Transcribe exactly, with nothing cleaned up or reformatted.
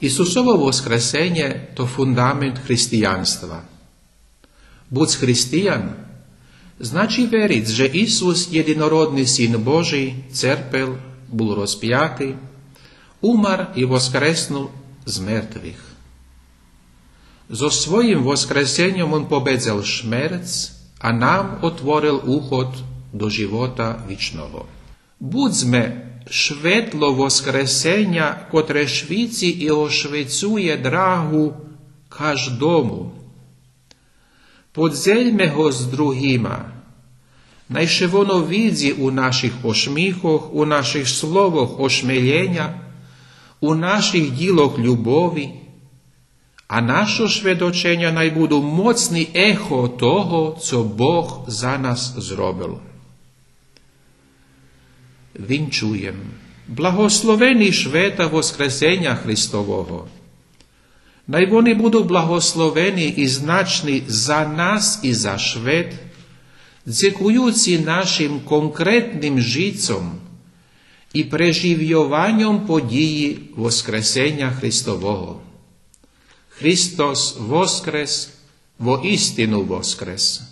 Исусово воскресенє то фундамент християнства. Буц християн, значи вериц же Исус, єдинородни Син Божи, церпел, бул розпяти, умар и воскреснул з мертвих. Зоз своїм воскресеньом Вон победзел шмерц, а нам отворел уход до живота вичного. Будзме шветло воскресеня, котре швици и ошвецує драгу каждому. Подзельме го з другима. Най ше воно видзи у наших ошмихох, у наших словох ошмелєня, у наших дїлох любови, а нашо шведоченя най буду моцни ехо того, цо Бог за нас зробел. Винчуєм. Благословени швета воскресеня Христового. Най вони буду благословени и значни за нас и за швет, дзекуюци нашим конкретним жицом и преживйованьом подїї воскресеня Христового. Христос воскрес, воистину воскрес.